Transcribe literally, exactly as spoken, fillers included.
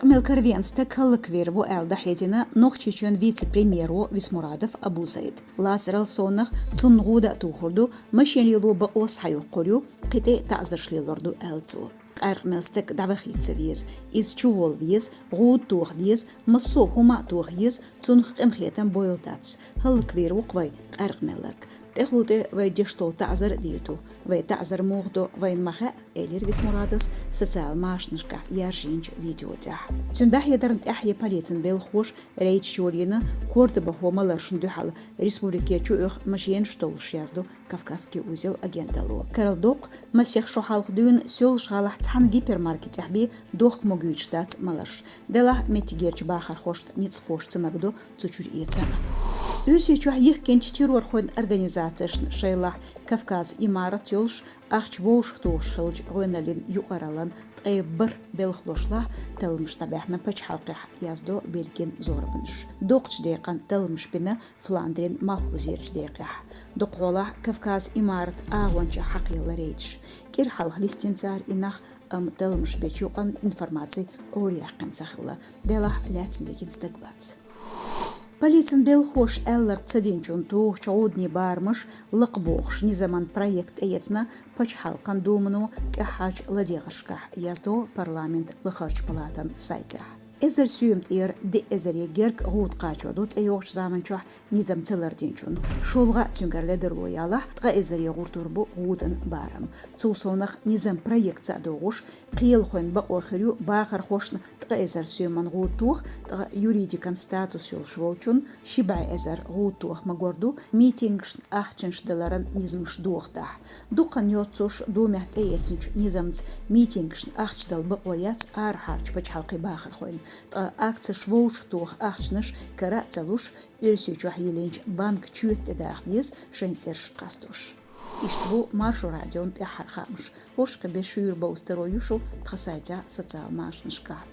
Мел карвен стаг хӀаллаквер ву аьлла дӀахьедина Нохчийчоьн вице-премьеро Висмурадов Абузайд. Лацарал совнах цунна гӀуда а тухур ду, машен лело бакъо схьайоккхур ю, кхин тӀе таӀзарш лелор ду аьлла цо. Къаьркъа мел стаг дӀавахийта ца веза, иза чуволла веза, гӀуда тоха деза, массо а хӀума а тоха еза, цунах къинхетам бойла дац, хӀаллаквер ву-кх вай къаьркъа мелларг. ТӀехула тӀе вай деш долу таӀзар а дийр ду. Вай таӀзар муха до, вайна ма хаьа, элира Висмурадовс социал машанашкахь яржийначу видео тӀехь. Цуьнан дӀахьедарна тӀаьхье полицин белхахоша рейдаш йолийна корта бахо маларшна дуьхьал республике чу оьху машенаш толлуш, яздо «Кавказский узел» агенталло. Карладоккху, масех шо хьалха дуьйна Соьлжа-ГӀалахь цхьана гипермаркетехь бен дохка могуьйтуш дац маларш. Делахь меттигерчу бахархошна ницкъахоша ца магадо цу чуьра эца. Оьрсийчохь йихкинчу террорхойн организацешна шайлахь Кавказ имарат йолуш, ахча вовшахтухуш хиллачу гӀоьналлин юкъараллин ткъе бархӀ белхалошлахь талламаш дӀабаьхна пачхьалкхехь, яздо Бельгин зорбанаш. Доккхачу декъана талламаш бина Фландрин малхбузерчу декъехь. Дукхахьолахь Кавказ имарат агӀончех хьакхелла рейдаш. КӀира хьалха листина цара и нах, амма талламаш бечу юкъана информаци Ӏораяьккхина ца хилла, делахь лаьцна вигина стаг вац. Полицин белхахоша аьлларг ца динчунна тухучу гӀуданийн барамаш лакхабохуш низаман проект тӀеэцна Пачхьалкхан Думано тӀаьххьарчу ладегӀаршкахь, яздо парламентан лахарчу палатан сайтехь. Эзар соьма тӀера диъ эзаре герга гӀуда кхачор ду тӀейогӀучу заманчохь низам ца лардинчунна. ШолгӀа а цуьнгара ледарло ялахь, ткъа эзаре гӀуртур бу гӀудан барам. Цул совнах низам проект ца а догӀуш, кхелахойн бакъо хир ю бахархошна ткъа эзар соьман гӀуда тоха, ткъа юридикан статус йолуш волчунна ши бӀе эзар гӀуда тоха магор ду, митингашна ахчанаш даларан низамаш дохадахь. Дукха хан йоццуш Думехь тӀеэцначу низамца митингашна ахча дала бакъо яц арахьарчу пачхьалкхийн бахархойн, ткъа акцеш вовшахтоха ахчанаш кара а ца луш, Оьрсийчохь йиллинчу банкан чоьта тӀе даха деза шайн цӀераш къастош. Иштта бу Маршо радион тӀаьххьара хаамаш. ХӀорш кхин бен шуьйра бовза таро ю шу тхан сайтехь, социал машанашкахь.